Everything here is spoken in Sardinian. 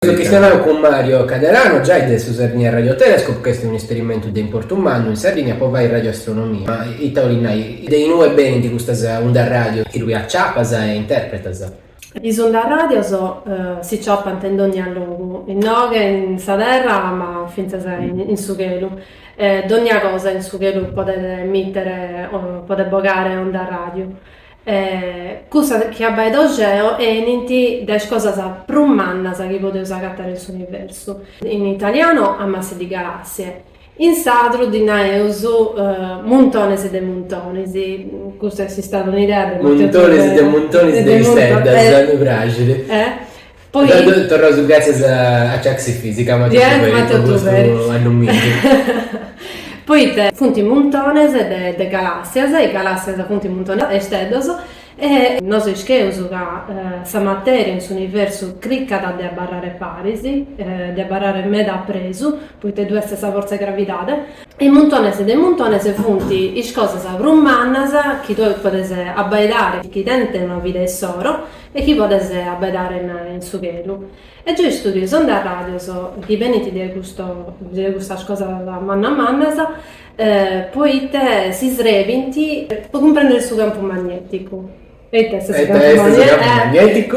Eus chistionau cun Mario Caderano giai de su Sardinia Radio Telescope, ca est un'esperimentu de importu mannu in Sardigna po fai radioastronomia. Ma ita 'olit nai? De inue benint custas undas radio chi tui aciapas e interpretas? Is undas radios si ciapant in dogna logu, inoghe in sa terra ma fintzas in su chelu. Dogna cosa in su chelu podet emìtere o podet bogare undas radiu. Cussas chi abbaido jeo 'enint dae is cosas prus mannas chi podeus agatare in s'universu. In italiano ammassi di galassie, in sadru ddi naeus muntones de muntonis, custa est istada un'idea de Matteo Muntones de Tuveri. muntonis de isteddas, mi praxit. Poi Torraus gràtzias a Ciaxi Fisica, Matteo Tuveri, po custu annumìngiu. Poite funt muntones de de galàssias, is galàssias funt muntones de isteddos e nosu ischeus ca sa matèria in s'universu cricat de abarrare paris, de abarrare meda a presu, poite ddu est sa fortza 'e gravidade, E muntones de muntones funt is cosas prus mannas chi tue podes abbaidare, chi tenent una vida issoro e chi podes abbaidare in su chelu. E geo istudio is ondas radios chi benint de custo de custas cosas mannas mannas poite si srebint po cumprendere su campu magneticu. E ite est su campu magneticu?